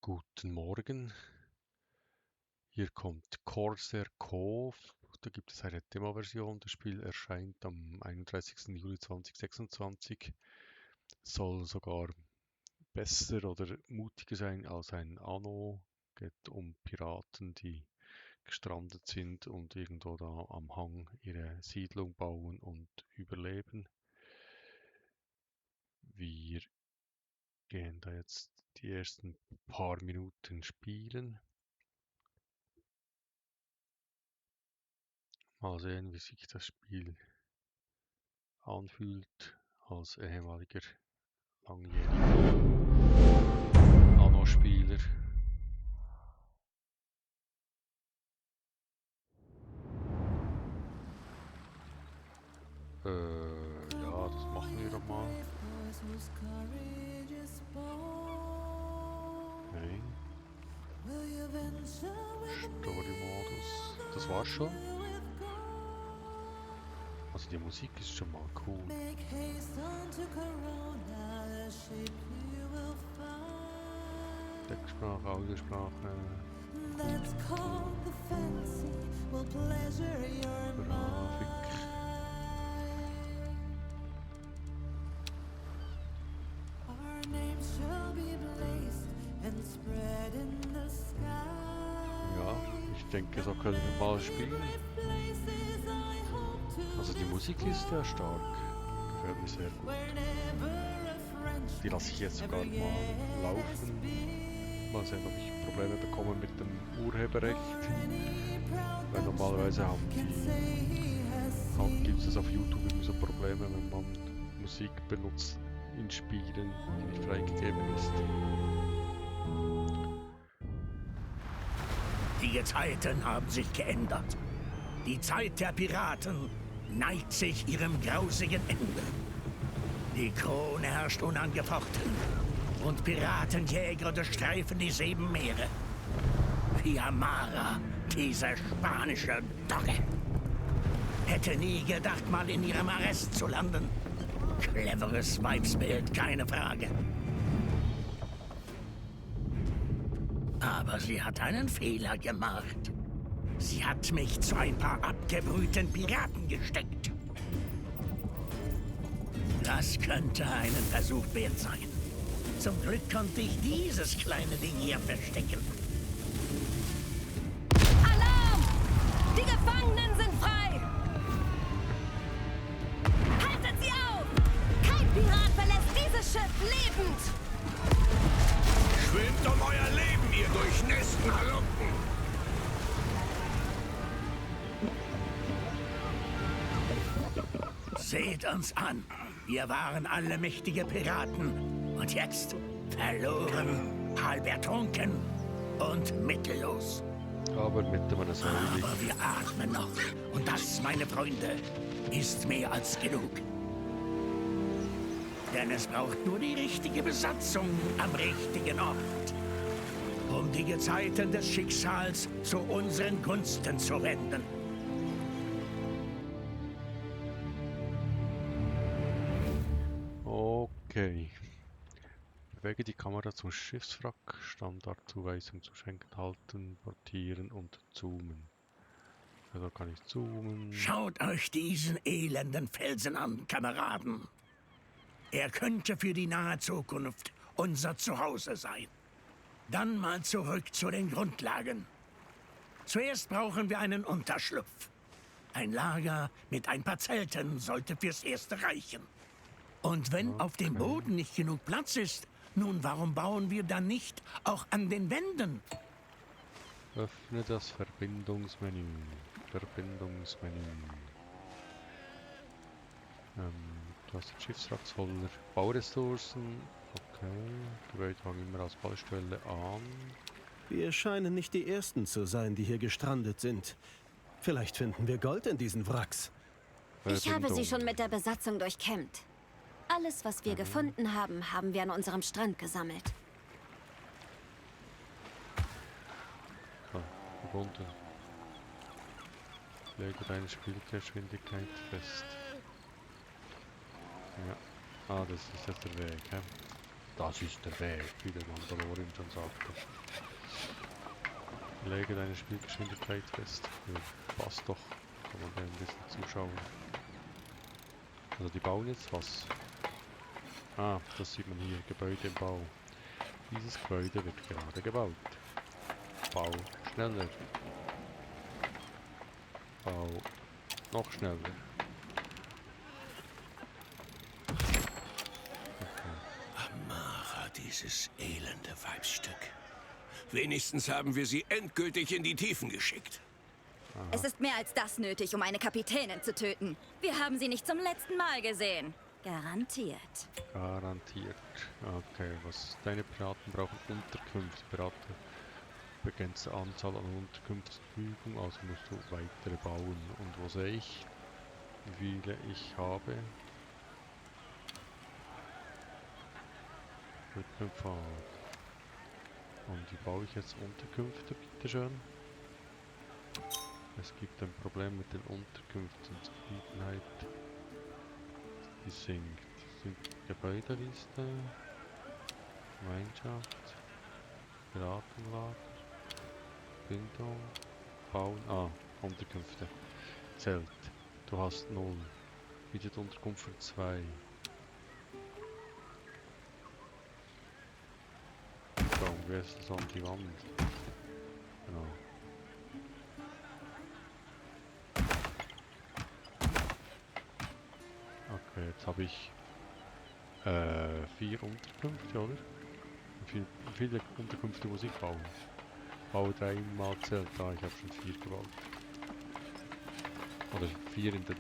Guten Morgen, hier kommt Corsair Cove. Da gibt es eine Demo-Version. Das Spiel erscheint am 31. Juli 2026. Soll sogar besser oder mutiger sein als ein Anno. Geht um Piraten, die gestrandet sind und irgendwo da am Hang ihre Siedlung bauen und überleben. Wir gehen da jetzt die ersten paar Minuten spielen. Mal sehen, wie sich das Spiel anfühlt als ehemaliger langjähriger Anno-Spieler. Ja, das machen wir doch mal. Okay. Story-Modus. Das war's schon. Also die Musik ist schon mal cool. Textsprache, Audiosprache. Grafik. Ja, ich denke, so können wir mal spielen. Also die Musik ist ja stark. Gefällt mir sehr gut. Die lasse ich jetzt sogar mal laufen. Mal sehen, ob ich Probleme bekomme mit dem Urheberrecht. Weil normalerweise gibt es auf YouTube immer so Probleme, wenn man Musik benutzt in Spielen, die nicht freigegeben ist. Die Zeiten haben sich geändert. Die Zeit der Piraten neigt sich ihrem grausigen Ende. Die Krone herrscht unangefochten und Piratenjäger durchstreifen die 7 Meere. Fiamara, diese spanische Dogge. Hätte nie gedacht, mal in ihrem Arrest zu landen. Cleveres Weibsbild, keine Frage. Aber sie hat einen Fehler gemacht. Sie hat mich zu ein paar abgebrühten Piraten gesteckt. Das könnte einen Versuch wert sein. Zum Glück konnte ich dieses kleine Ding hier verstecken. Alarm! Die Gefangenen sind frei! Haltet sie auf! Kein Pirat verlässt dieses Schiff lebend! Schwimmt um euer Leben, ihr durchnässten Halunken! Seht uns an. Wir waren alle mächtige Piraten. Und jetzt verloren, halb ertrunken und mittellos. Aber mit meiner Säule. Aber wir atmen noch. Und das, meine Freunde, ist mehr als genug. Denn es braucht nur die richtige Besatzung am richtigen Ort, um die Gezeiten des Schicksals zu unseren Gunsten zu wenden. Okay. Bewege die Kamera zum Schiffswrack. Standardzuweisung zu Schenken halten, portieren und zoomen. Also kann ich zoomen. Schaut euch diesen elenden Felsen an, Kameraden. Er könnte für die nahe Zukunft unser Zuhause sein. Dann mal zurück zu den Grundlagen. Zuerst brauchen wir einen Unterschlupf. Ein Lager mit ein paar Zelten sollte fürs Erste reichen. Und wenn auf dem Boden nicht genug Platz ist, nun, warum bauen wir dann nicht auch an den Wänden? Öffne das Verbindungsmenü. Verbindungsmenü. Du hast den Schiffswrack voller Bauressourcen. Okay. Die Leute fangen immer als Baustelle an. Wir scheinen nicht die Ersten zu sein, die hier gestrandet sind. Vielleicht finden wir Gold in diesen Wracks. Ich habe sie schon mit der Besatzung durchkämmt. Alles, was wir gefunden haben, haben wir an unserem Strand gesammelt. So, runter. Lege deine Spielgeschwindigkeit fest. Ja. Ah, das ist jetzt der Weg, hä? Das ist der Weg, wie der Mandalorian schon sagte. Lege deine Spielgeschwindigkeit fest. Ja, passt doch. Kann man da ein bisschen zuschauen. Also die bauen jetzt was. Ah, das sieht man hier. Gebäude im Bau. Dieses Gebäude wird gerade gebaut. Bau schneller. Bau noch schneller. Amara, dieses elende Weibsstück. Wenigstens haben wir sie endgültig in die Tiefen geschickt. Es ist mehr als das nötig, um eine Kapitänin zu töten. Wir haben sie nicht zum letzten Mal gesehen. Garantiert. Garantiert. Okay, was deine Piraten brauchen Unterkünfte. Piraten begrenzte Anzahl an Unterkünften zur Verfügung, also musst du weitere bauen. Und wo sehe ich, wie viele ich habe? Rückenpfad. Und wie baue ich jetzt Unterkünfte, bitteschön? Es gibt ein Problem mit den Unterkünften. Zufriedenheit. Die sinkt. Gebäudeliste. Gemeinschaft. Piratenlager. Bildung. Bauen. Ah, Unterkünfte. Zelt. Du hast 0. Bietet Unterkunft für 2. Komm, wer ist das an die Wand? Genau. Okay, jetzt habe ich 4 Unterkünfte, oder? Wie viele Unterkünfte muss ich bauen? Baue 3 mal Zelt. Ah, ich habe schon 4 gebaut. Oder 4 in den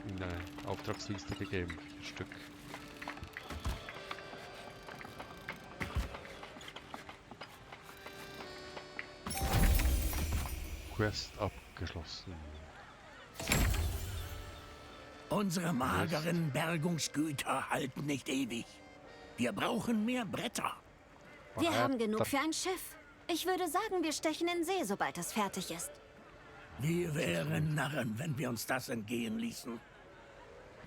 in der Auftragsliste gegeben. 4 Stück. Quest abgeschlossen. Unsere mageren Bergungsgüter halten nicht ewig. Wir brauchen mehr Bretter. Wir haben genug für ein Schiff. Ich würde sagen, wir stechen in See, sobald es fertig ist. Wir wären Narren, wenn wir uns das entgehen ließen.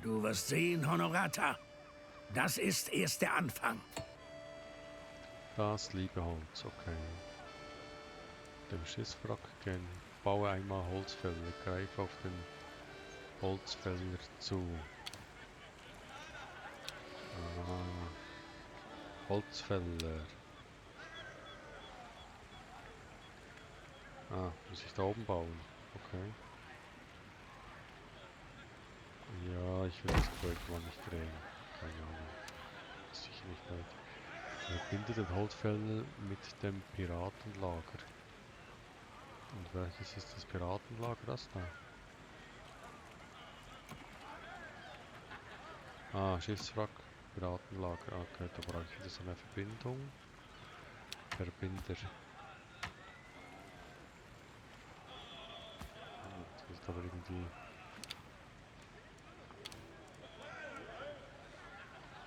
Du wirst sehen, Honorata. Das ist erst der Anfang. Das liebe Holz, okay. Dem Schiffswrack gehen. Baue einmal Holzfäller. Greife auf den Holzfäller zu. Holzfäller. Ah, muss ich da oben bauen? Okay. Ja, ich will das Gebäude mal nicht drehen. Keine Ahnung. Sicher nicht weit. Verbinde den Holzfäller mit dem Piratenlager. Und welches ist das Piratenlager? Das da? Ah, Schiffswrack, Piratenlager. Okay, da brauche ich jetzt eine Verbindung. Verbinder. Das ist aber irgendwie...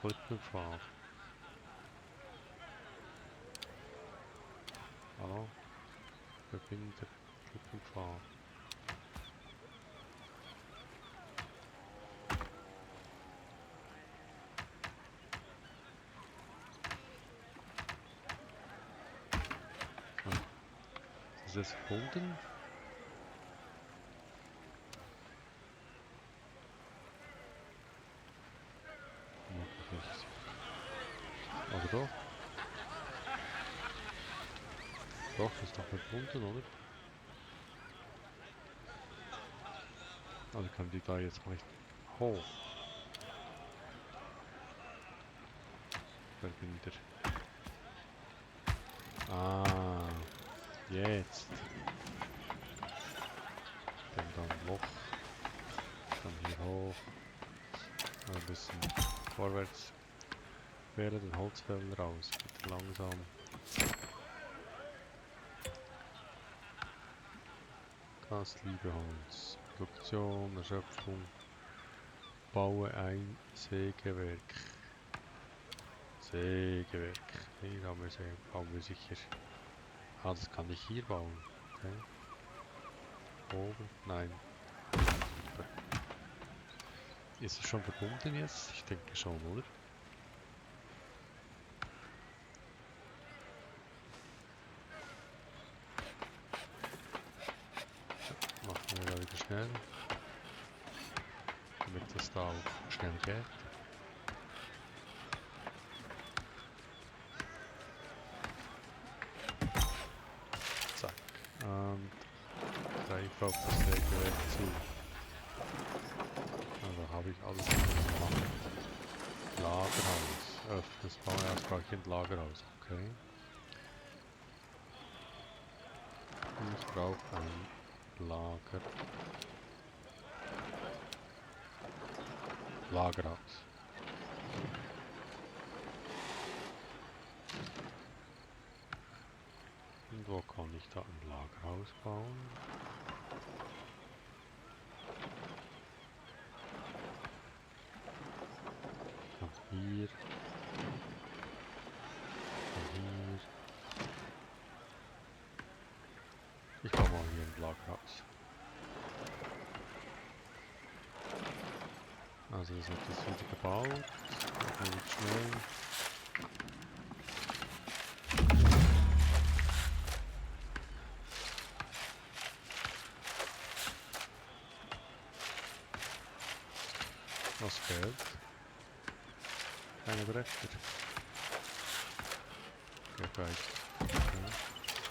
Brückenpfad. Hallo? Verbinder. Brückenpfad. Ist das verbunden? Nicht. Aber doch. Doch, ist doch verbunden, oder? Also kann die da jetzt nicht hoch. Verbinder. Ah, jetzt. Dann Loch. Dann hier hoch. Ein bisschen vorwärts. Wähle den Holzfäller raus. Bitte langsam. Das liebe Holz. Produktion, Erschöpfung. Baue ein Sägewerk. Sägewerk. Hier haben wir bauen wir sicher. Ah, das kann ich hier bauen. Okay. Oben? Nein. Super. Ist es schon verbunden jetzt? Ich denke schon, oder? schnell. Damit das da auch schnell geht. Zack. Und greife auf das Sägewerk zu. Also habe ich alles gemacht. Lagerhaus. Das Bauhaus brauche ich ein Lagerhaus. Okay. Ich brauche ein Lagerhaus. Und wo kann ich da ein Lagerhaus bauen? Hier. Hier. Ich baue mal hier ein Lagerhaus. Also das wird jetzt wieder gebaut. Relativ schnell. Was fehlt? Keine Bretter. Ja, reicht. Okay.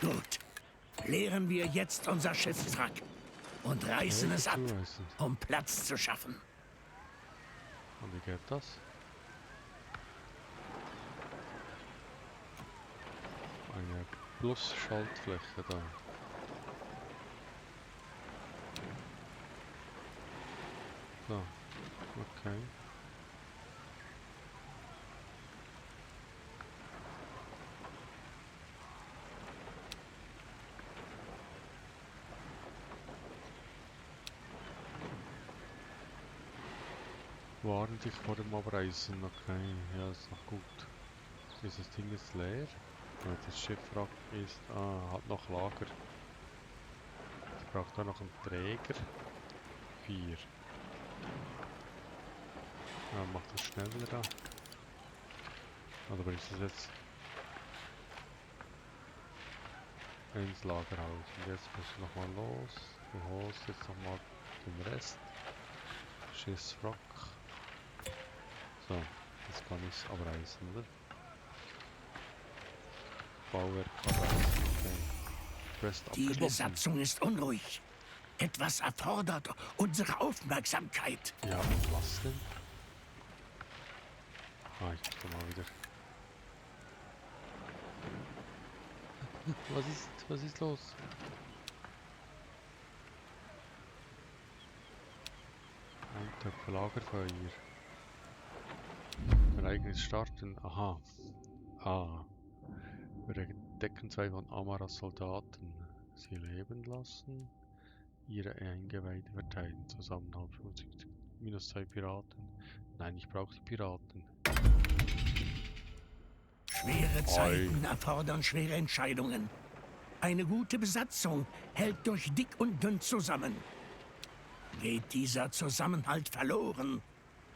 Gut. Leeren wir jetzt unser Schiffswrack und reißen es ab, Zureißen. um Platz zu schaffen. Und wie geht das? Eine Plus-Schaltfläche da. So, okay. Waren dich vor dem Abreisen, okay, ja, ist noch gut. Dieses Ding ist leer. Ja, das Schiffwrack ist, hat noch Lager. Ich brauche da noch einen Träger. 4. Ja, mach das schnell wieder da. Oder bringst du das jetzt ins Lagerhaus? Und jetzt musst du nochmal los. Du holst jetzt nochmal den Rest. Schiffswrack. So, jetzt kann ich es abreißen, oder? Bauwerk abreißen, okay. Quest Die abgeschlossen. Besatzung ist unruhig. Etwas erfordert unsere Aufmerksamkeit. Ja, und was denn? Ah, ich muss da mal wieder. Was ist los? Eintag für Lagerfeuer. Ereignis starten. Aha. Ah. Wir entdecken 2 von Amaras Soldaten. Sie leben lassen. Ihre Eingeweide verteilen. Zusammenhalt 50. Minus 2 Piraten. Nein, ich brauche die Piraten. Schwere Zeiten erfordern schwere Entscheidungen. Eine gute Besatzung hält durch dick und dünn zusammen. Geht dieser Zusammenhalt verloren,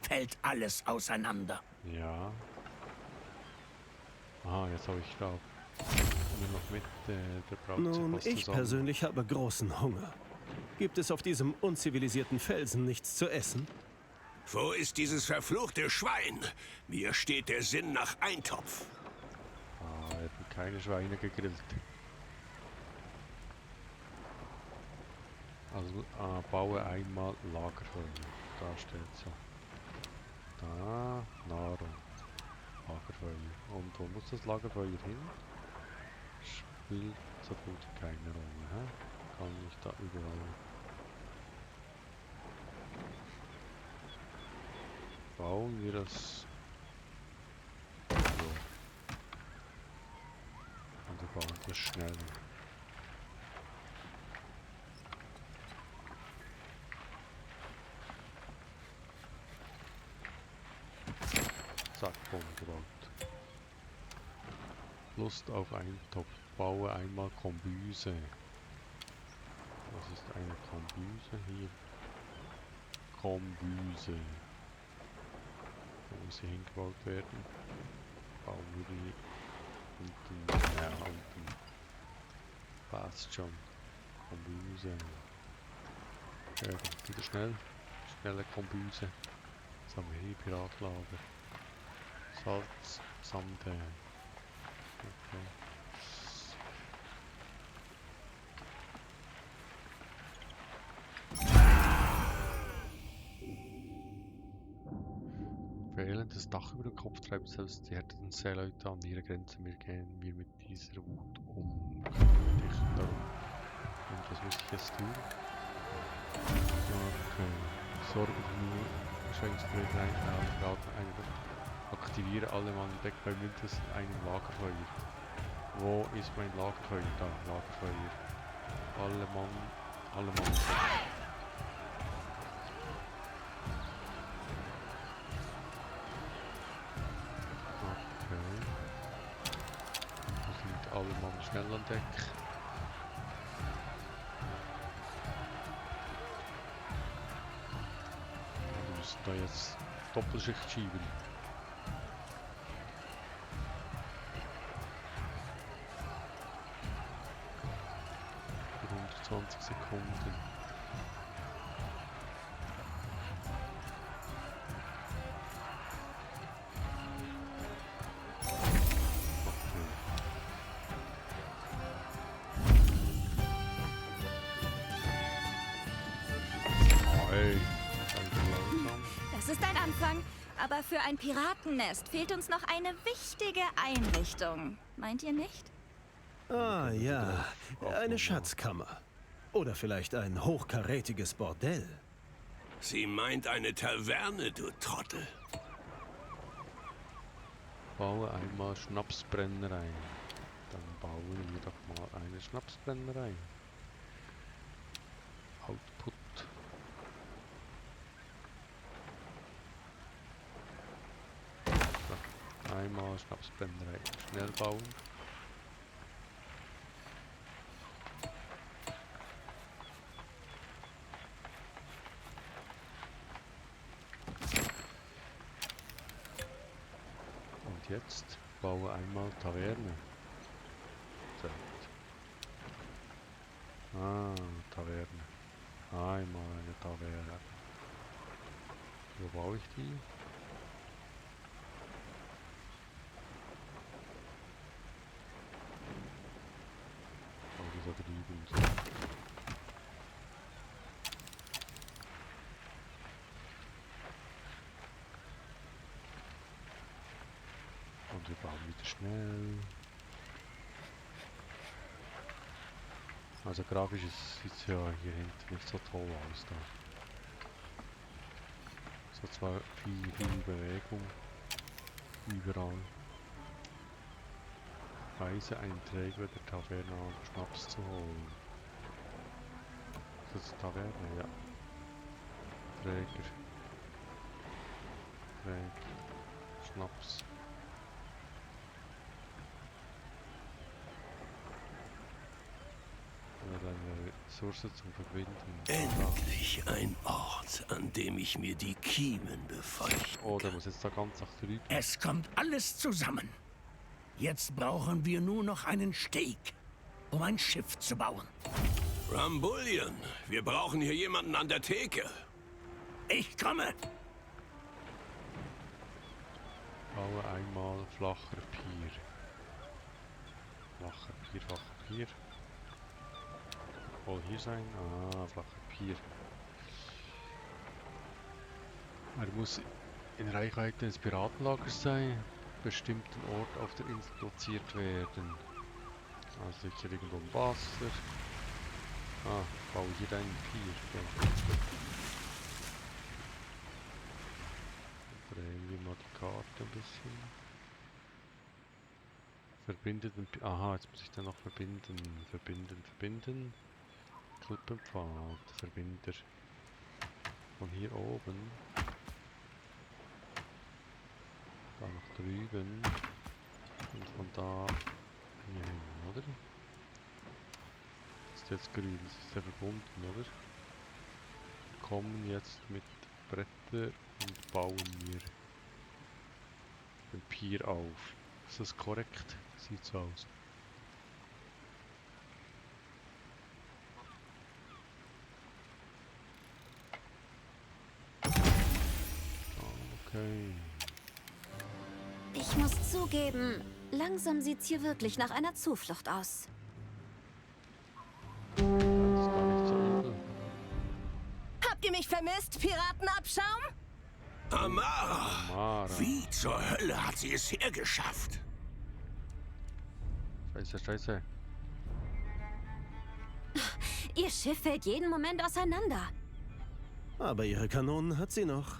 fällt alles auseinander. Ja. Aha, jetzt habe ich da nur noch mit, der braucht Nun, sich was ich zusammen. persönlich habe großen Hunger. Gibt es auf diesem unzivilisierten Felsen nichts zu essen? Wo ist dieses verfluchte Schwein? Mir steht der Sinn nach Eintopf. Ah, er hat keine Schweine gegrillt. Also, baue einmal Lagerfeuer. Da steht so. Da, Nahrung. Lagerfeuer. Und wo muss das Lagerfeuer hin? Spielt so gut wie keine Rolle, hä? Kann ich da überall. Bauen wir das. So. Und wir bauen das schnell. Zack, bumm, gebaut. Lust auf Eintopf. Baue einmal Kombüse. Was ist eine Kombüse hier? Kombüse. Wo muss sie hingebaut werden? Bauen wir die unten. Ja, unten. Passt schon. Kombüse. Ja, wieder schnell. Schnelle Kombüse. Was haben wir hier? Piratlager. Salz, Sande. Okay. Fehlendes Dach über den Kopf treibt selbst die härteren Seeleute an ihre Grenzen. Wir gehen mit dieser Wut um. Dich darum. Und was muss ich jetzt tun? Okay. Sorge für nur Beschränkungsgerät rein. Aktiviere alle Mann weg bei mindestens einem Lagerfeuer. Wo ist mein Lagerfeuer? Da, Lagerfeuer. Alle Mann. Alle Mann schnell an Deck. Wir müssen da jetzt Doppelschicht schieben. Für 120 Sekunden. Das ist ein Anfang, aber für ein Piratennest fehlt uns noch eine wichtige Einrichtung. Meint ihr nicht? Ah ja, eine Schatzkammer. Oder vielleicht ein hochkarätiges Bordell. Sie meint eine Taverne, du Trottel. Baue einmal Schnapsbrennerei. Dann bauen wir doch mal eine Schnapsbrennerei. Output. So, einmal Schnapsbrennerei. Schnell bauen. Und jetzt baue einmal Taverne. So. Taverne. Einmal eine Taverne. Wo baue ich die? Oh, die da drüben. So. Und wir bauen wieder schnell. Also grafisch sieht es ja hier hinten nicht so toll aus da. So zwar viel Bewegung überall. Weise einen Träger der Taverne an, Schnaps zu holen. Ist das Taverne? Ja. Träger. Schnaps. Eine Ressource zum Verbinden. Endlich ein Ort, an dem ich mir die Kiemen befeuchte. Oh, der muss jetzt da ganz nach drüben. Es kommt alles zusammen. Jetzt brauchen wir nur noch einen Steg, um ein Schiff zu bauen. Rambullion, wir brauchen hier jemanden an der Theke. Ich komme. Baue einmal flacher Pier. Flacher Pier. Wohl hier sein? Ah, flacher Pier. Er muss in Reichweite des Piratenlagers sein, bestimmten Ort auf der Insel platziert werden. Also sicher irgendwo im Wasser. Ah, baue hier einen Pier. Okay. Drehen wir mal die Karte ein bisschen. Verbindeten. Aha, jetzt muss ich dann noch verbinden. Verbinden. Klippenpfad, Verbinder. Von hier oben. Da nach drüben. Und von da hier hin, oder? Ist jetzt grün, das ist ja verbunden, oder? Wir kommen jetzt mit Bretter und bauen hier den Pier auf. Ist das korrekt? Sieht so aus. Okay. Ich muss zugeben, langsam sieht's hier wirklich nach einer Zuflucht aus. Das ist gar nicht so übel. Habt ihr mich vermisst, Piratenabschaum? Amara! Mara. Wie zur Hölle hat sie es hergeschafft? Scheiße, scheiße. Ihr Schiff fällt jeden Moment auseinander. Aber ihre Kanonen hat sie noch.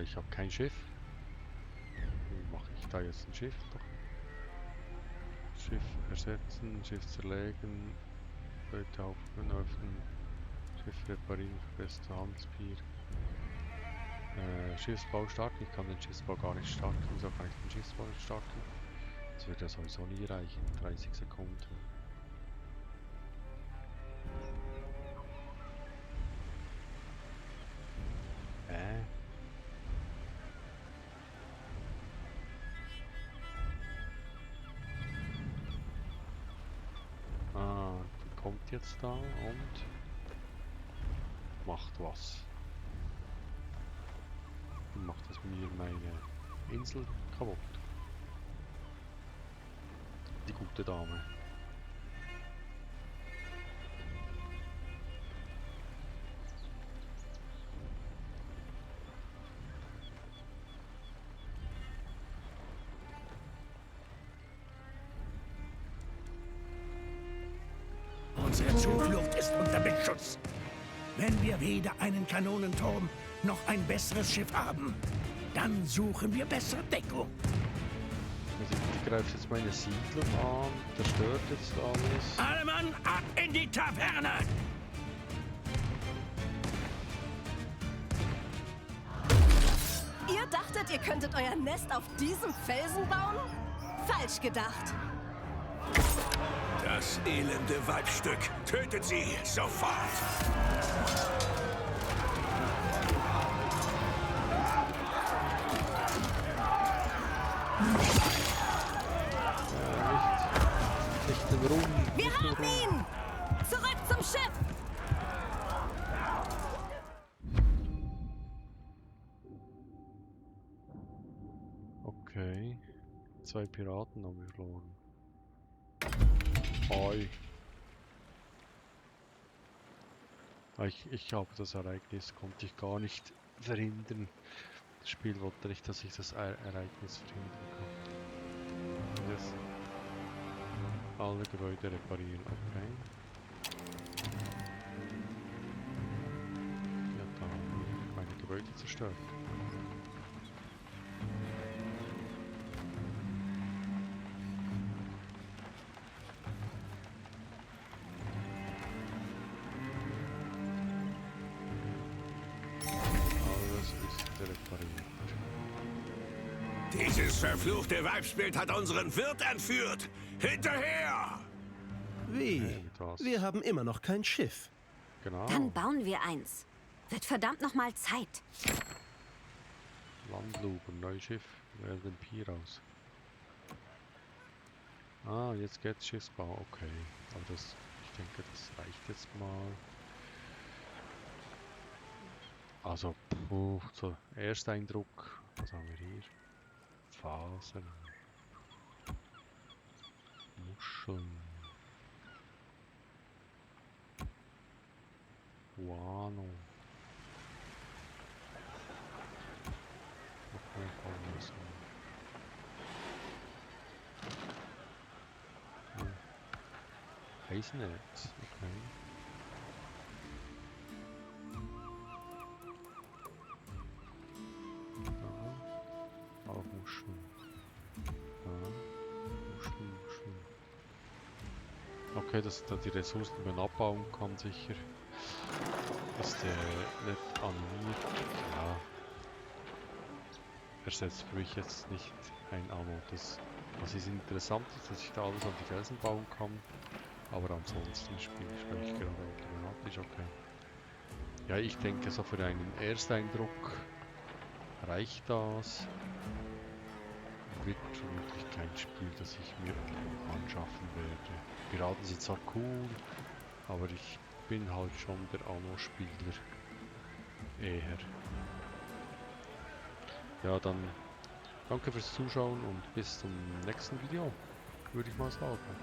Ich habe kein Schiff. Wie mache ich da jetzt ein Schiff? Doch. Schiff ersetzen, Schiff zerlegen, Leute öffnen, Schiff reparieren, beste Handspiel. Schiffsbau starten. Ich kann den Schiffsbau gar nicht starten. Wieso kann ich den Schiffsbau nicht starten? Das wird ja sowieso nie reichen. 30 Sekunden. Die kommt jetzt da und macht was. Die macht das mir meine Insel kaputt. Die gute Dame. Unsere Zuflucht ist unter Beschuss. Wenn wir weder einen Kanonenturm noch ein besseres Schiff haben, dann suchen wir bessere Deckung. Also ich greife jetzt meine Siedlung an, zerstört jetzt alles. Alle Mann, ab in die Taverne! Ihr dachtet, ihr könntet euer Nest auf diesem Felsen bauen? Falsch gedacht. Das elende Weibstück. Tötet sie sofort! Nicht den Ruhm. Wir haben ihn! Zurück zum Schiff! Okay. 2 Piraten haben wir verloren. Oi. Ich habe das Ereignis, konnte ich gar nicht verhindern. Das Spiel wollte nicht, dass ich das Ereignis verhindern kann. Yes. Alle Gebäude reparieren, okay. Ja, da haben wir meine Gebäude zerstört. Alles ist repariert. Dieses verfluchte Weibsbild hat unseren Wirt entführt! Hinterher! Wie? Was? Wir haben immer noch kein Schiff. Genau. Dann bauen wir eins. Wird verdammt noch mal Zeit. Landluben, neues Schiff, wähle den Pier aus. Ah, jetzt geht's Schiffsbau, okay. Aber das, ich denke, das reicht jetzt mal. Also, puh, so, Ersteindruck, was haben wir hier? Fasern. Muscheln. Guano. Eisennetz, okay. Da, auch Muscheln. Da, Muscheln. Okay, dass da die Ressourcen, die man abbauen kann, sicher. Ist nicht animiert. Ja. Ersetzt für mich jetzt nicht ein Ammo. Das, was ist interessant ist, dass ich da alles an die Felsen bauen kann. Aber ansonsten spiele ich gerade automatisch, okay. Ja, ich denke, so für einen Ersteindruck reicht das. Wird vermutlich kein Spiel, das ich mir anschaffen werde. Piraten sind zwar cool, aber ich bin halt schon der Anno-Spieler eher. Ja, dann danke fürs Zuschauen und bis zum nächsten Video, würde ich mal sagen.